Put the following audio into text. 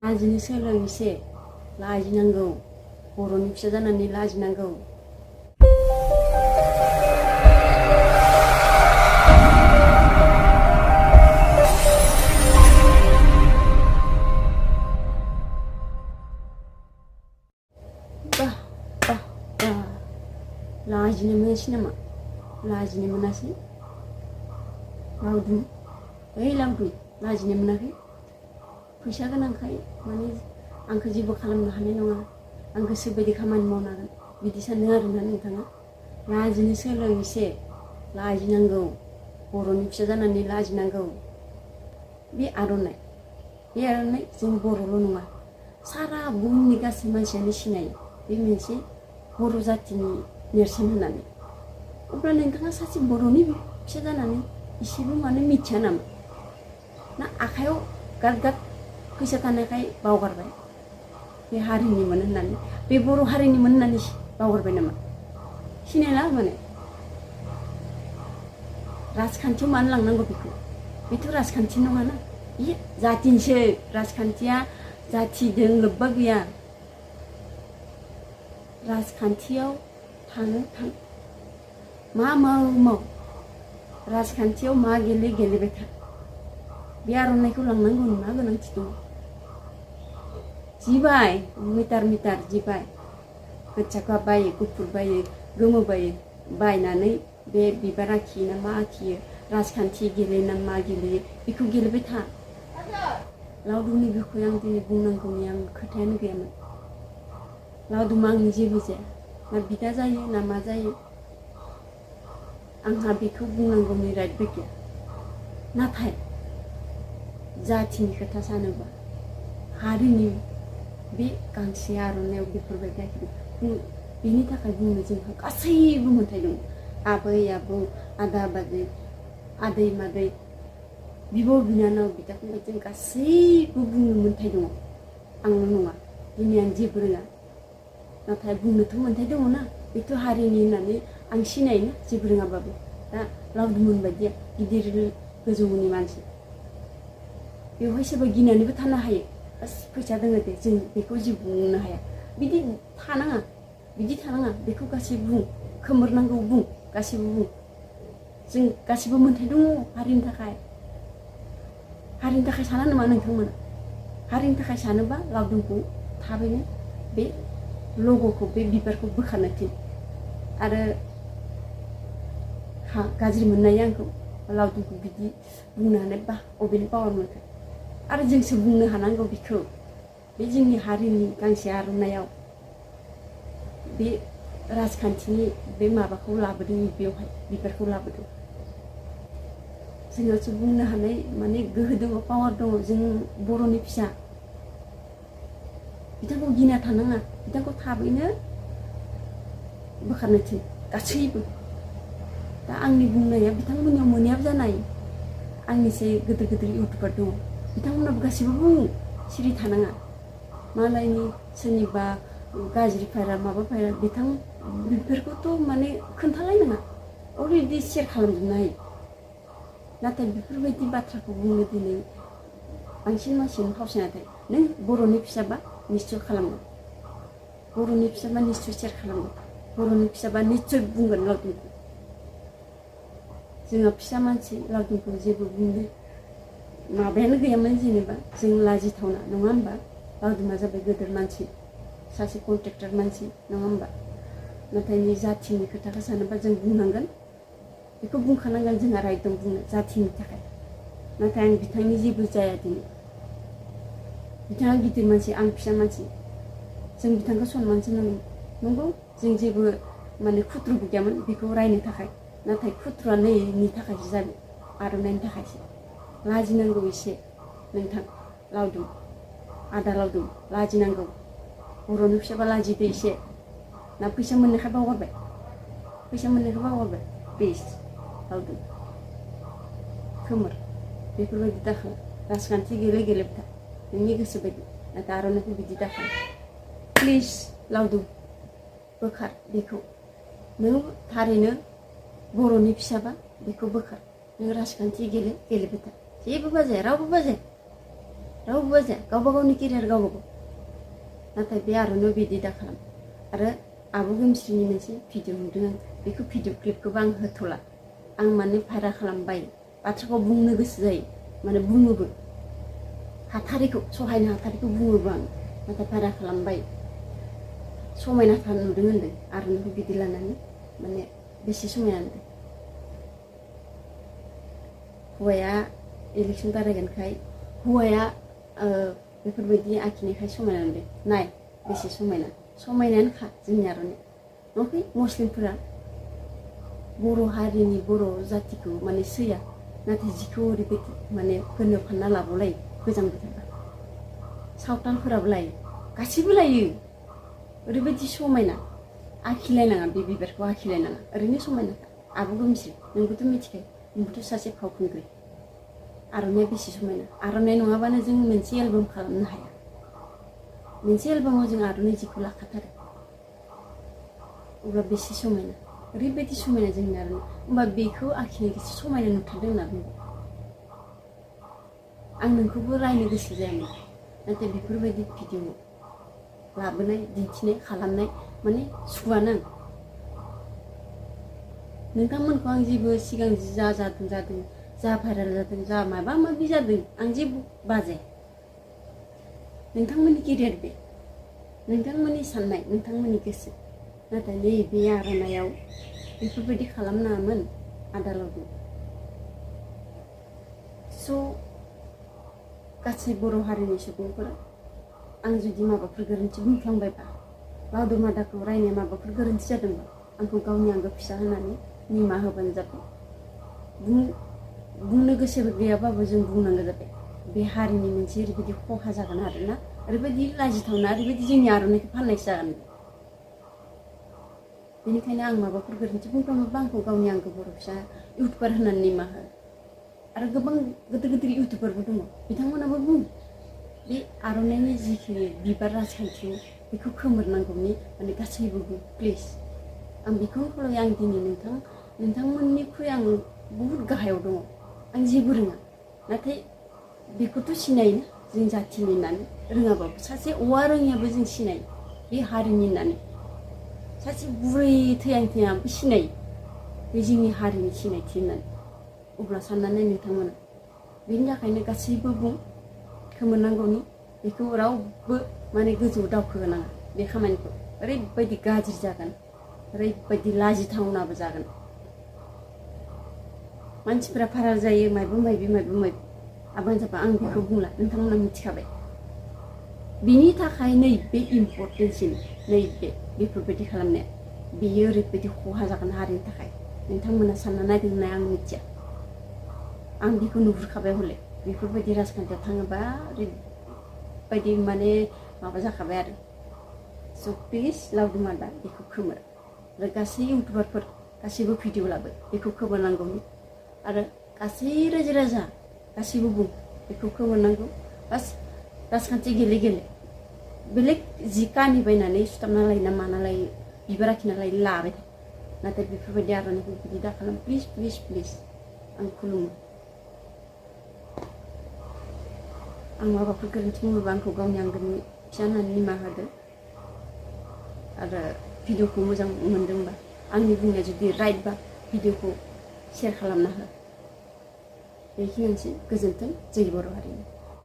लाजिनो सोलों एसे लाजिनांगौ बर'नि फिसा जानानै लाजिनांगौ। bah bah bah लाजिनो मोनासै नामा? लाजिनो मोनासै? लावदुम ओइ लावदुम लाजिनो मोनाखै? फैसा गोनांखाय माने आंखौ जेबो खालामनो हानाय नङा, आं गोसो बायदि खामानि मावनो हागोन बिदि सानो आरोना नोंथाङा? लाजिनो सोलों एसे लाजिनांगौ बर'नि फिसा जानानै लाजिनांगौ। बे आर'नाइ जों बर'ल' नङा, सारा बुहुमनि गासै मानसियानो सिनायो बे मोनसे बर' जाथिनि नेरसोन होननानै। अब्ला नोंथाङा सासे बर'नि फिसा जानानै एसेबो मानो मिथिया नामा? ना आखायाव गाद गाद फैसा थानायखाय बावगारबाय बे हारिनिमोन होननानै, बे बर' हारिनिमोन होननानै बावगारबाय नामा? सिनायला माने राजखान्थियाव मानो लांनांगौ बेखौ? बेथ' राजखान्थि नङाना, बे जाथिनिसो। राजखान्थिया जाथिजों लोब्बा गैया। राजखान्थियाव थां मा माव राजखान्थियाव मा गेलेबाय था। बे आर'नाइखौ लांनांगौनि मा गोनांथि दं? जिबाय मिटार जिबाय गोजाखौ बायो, गुफुर बायो, गोमो बायो, बायनानै बे बिबार आखियो ना मा आखियो, राजखान्थि गेलेयो ना मा गेलेयो, बेखौ गेलेबाय था। लावदुमनि बिखय आं दिनै बुंनांगौनि आं खोथायानो गैयामोन। लावदुमा आंनि जेबो जाया, ना बिदा जायो ना मा जायो, आंहा बेखौ बुंनांगौनि राइटबो गैया। नाथाय जाथिनि खोथा सानोबा, हारिनि बे गांसे आर'नाइयाव बेफोरबायदि आखिदों, बेनि थाखाय बुंनो जोंहा गासैबो मोन्थाय दं। आबै आबौ, आदा बाजै, आदै मादै, बिब' बिनानाव, बिदा फंबाय, जों गासैबो बुंनो मोन्थाय दङ। आंल' नङा, दिनै आं जेबो रोङा, नाथाय बुंनोथ' मोन्थाय दङ ना। बेथ' हारिनि होननानै आं सिनायो जेबो रोङाबाबो। दा लावदुममोन बायदिया गिदिर गोजौनि मानसि, बेवहाय सोरबा गिनानैबो थानो हायो। फैसा दङ दे, जों बेखौ जेबो बुंनो हाया, बिदि थानाङा। बेखौ गासैबो बुं, खोमोरनांगौ बुं, गासैबो बुं। जों गासैबो मोन्थाय दङ हारिनि थाखाय साना नामा नोंथांमोना? हारिनि थाखाय सानोबा लावदुमखौ थाबैनो बे लग'खौ, बे बिबारखौ बोखारनो थिन। आरो गाज्रि मोननाय आंखौ लावदुमखौ बिदि बुंनो हानाय अबेनि पावार मोनखो? आरो जोंसो बुंनो हानांगौ बेखौ। बे जोंनि हारिनि गांसे आर'नाइयाव बे राजखान्थिनि बे माबाखौ लाबोदों, बेवहाय बिबारखौ लाबोदों। जोंनावसो बुंनो हानाय माने गोहो दङ, पावार दङ। जों बर'नि फिसा, बिथांखौ गिना थानाङा, बिथांखौ थाबैनो बोखारनो थिन गासैबो। दा आंनि बुंनाया बिथांमोननियाव मोनैयाबो जानाय। आंनिसै गिदिर इउटुबार दङ, बिथांमोनाबो गासैबो बुं, सिरि थानाङा। मालायनि सोरनिबा गाज्रि भाइराल माबा भाइराल बेफोरखौथ' माने खोन्थालायनाङा, अलरेडि शेयार खालामजोबनो हायो। नाथाय बेफोरबायदि बाथ्राखौ बुंनो दिनै बांसिन मानसियानो फावसायना थायो। नों बर'नि फिसाबा निस्सय खालामगोन, बर'नि फिसाबा निस्सय शेयार खालामगोन, बर'नि फिसाबा निस्सय बुंगोन लावदुमखौ। जोंहा फिसा मानसि, लावदुमखौ जेबो बुंनो माबायानो गैयामोन। जेनेबा जों लाजिथावना नङा होमबा? लावदुमा जाबाय गेदेर मानसि, सासे कन्ट्रेक्टर मानसि नङा होमबा? नाथाय नै जाथिनि खोथाखौ सानोबा जों बुंनांगोन, बेखौ बुंखानांगोन। जोंहा राइट दं बुंनो, जाथिनि थाखाय। नाथाय आं बिथांनि जेबो जाया दिनै। बिथाङा गिदिर मानसि, आं फिसा मानसि, जों बिथांखौ सनमानसो होनांगौ। नंगौ, जों जेबो माने खुद्रुबो गैयामोन बेखौ रायनो थाखाय। नाथाय खुद्रुआ नैनि थाखायसो जादों, आर'नाइनि थाखायसो। लाजिनांगौ एसे नोंथां लावदुम, आदा लावदुम, लाजिनांगौ। बर'नि फिसाबा लाजिदो एसे। ना फैसा मोननायखाय बावगारबाय? प्लिज लावदुम, खोमोर बेफोरबायदि दाखालाम। राजखान्थि गेलेबाय था नोंनि गोसो बायदि, नाथाय आर'नाइखौ बिदि दाखालाम। प्लिज लावदुम, बोखार बेखौ। नों थारैनो बर'नि फिसाबा बेखौ बोखार। नों राजखान्थि गेलेबाय था, जेबो बाजाया, रावबो बाजाया। रावबो जाया गावबा गावनि केरियार गावबा गाव नाथाय बे आर'नायाव बिदि दा खालाम आरो आब' गोमस्रिनि मोनसे भिडिअ नुदों आं बेखौ भिडिअ क्लिपखौबो आं होथ'ला आं माने भाइरेल खालामबाय बाथ्राखौ बुंनो गोसो जायो माने बुङोबो हाथारिखौ सहायनो हाथारिखौ बुङोबो आं नाथाय भाइरेल खालामबाय समायना नुदों होनदों आर'नाइखौ बिदि लानानै माने बेसे समायना नुदों हौवाया इलेक्सन दारायगोनखाय हौवाया बेफोरबायदि आखिनायखाय समायना नुदों नाय बेसे समायनायानोखा जोंनि आर'नाइ नङाखै मुस्लिमफोरा बर' हारिनि बर' जातिखौ माने सैया नाथाय जिखौ ओरैबायदि माने गोरनायाव फानना लाबावलायो गोजां बोथोरबा सावथालफोराबो लायो गासैबो लायो ओरैबायदि समायना आखिलायनाङा बे बिबारखौ आखिलायनाङा ओरैनो समायनाखा आब' गोमस्रि नोंबोथ' मिथिखायो नोंबोथ' सासे फावखुंग्रि आर'नाइया बेसे समायना आर'नाइ नङाबानो जों मोनसे एलबाम खालामनो हाया मोनसे एलबामाव जों आर'नाइ जिखौ लाखाथारो अब्ला बेसे समायना ओरैबायदि समायना जोंनि आर'नाइ होमबा बेखौ आखिनायखौसो समायना नुथारदों होनना बुंदों आं नोंखौबो रायनो गोसो जायामोन नाथाय बेफोरबायदि भिडिअ लाबोनाय दिन्थिनाय खालामनाय माने सुखुवानो आं नोंथांमोनखौ आं जेबो सिगां जा जादों जा भाइरेल जादों जा माबा माबि जादों आं जेबो बाजाया नोंथांमोननि केरियार बे नोंथांमोननि साननाय नोंथांमोननि गोसो नाथाय नैबे आर'नाइयाव बेफोरबायदि खालामनाङामोन आदालतआव स' गासै बर' हारिनि सुबुंफोरा आं जुदि माबाफोर गोरोन्थि बुंफ्लांबायबा लावदुम आदाखौ रायनाय माबाफोर गोरोन्थि जादोंबा आंखौ गावनि आंगो फिसा होनानै निमाहा होबानो जाबाय बुंनो गोसोबो गैयाबाबो जों बुंनांगौ जाबाय बे हारिनि मोनसे ओरैबायदि खहा जागोन आरोना ओरैबायदि लाजिथावना ओरैबायदि जोंनि आर'नाइखौ फाननायसो जागोन बेनिखायनो आं माबाफोर गोरोन्थि बुंफ्लाङोबा आंखौ गावनि आंगो बर' फिसा इउटुबार होननानै निमाहा हो आरो गोबां गिदिर गिदिर इउटुबारबो दङ बिथांमोनाबो बुङो बे आर'नाइनि जिखिनि बिबार राजखान्थि बेखौ खोमोरनांगौनि माने गासैबो प्लिज आं बेखौनो खावलायो आं दिनै नोंथांमोननिख्रुइ आं बुहुत गाहायाव दङ आं जेबो रोङा नाथाय बेखौथ' सिनायोना जों जाथिनि होननानै रोङाबाबो सासे औवा रोङियाबो जों सिनायो बे हारिनि होननानै सासे बुरै थैयाबो सिनायो बे जोंनि हारिनि सिनायथि होननानै अब्ला साननानै नोंथांमोना बेनि थाखायनो गासैबो बुं खोमोरनांगौनि बेखौ रावबो माने गोजौआव दावखोहोनाङा बे खामानिखौ ओरैबायदि गाज्रि जागोन ओरैबायदि लाजिथावनाबो जागोन मानसिफोरा भाइरेल जायो मायबा मायबि आबां जाबा आं बेखौ बुंला नोंथांमोना मिथिखाबाय बिनि थाखाय नैबे इम्परटेन्टसिन नैबे बेफोरबायदि खालामनाया बेयो ओरैबायदि खहा जागोन हारिनि थाखाय नोंथांमोना सानना नायदों होननाय आं मिथिया आं बेखौ नुहुरखाबाय हले बेफोरबायदि राजखान्थियाव थाङोबा ओरैबायदि माने माबा जाखाबाय आरो स' प्लिज लावदुम आदा बेखौ खोमोर आरो गासै इउटुबारफोर गासैबो भिडिअ लाबो बेखौ खोमोरनांगौनि आरो गासै रायजो राजा गासैबो बुं बेखौ खोमोरनांगौ बास राजखान्थि गेले बेलेग जि कानि बायनानै सुथाबना लायोना माना लायो बिबार आखिना लायो लाबाय था नाथाय बेफोरबायदि आर'नाइखौ बिदि दा खालाम प्लिज आं खुलुमो आं माबाफोर गोरोन्थि मावोबा आंखौ गावनि आंगोनि फिसा होननानै निमाहा होदो आरो भिडिअखौ मोजां मोनदोंबा आंनि बुंनाया जुदि राइटबा भिडिअखौ शेयार खालामना हो बेखिनियानोसै गोजोन्थों जै बर' हारिनि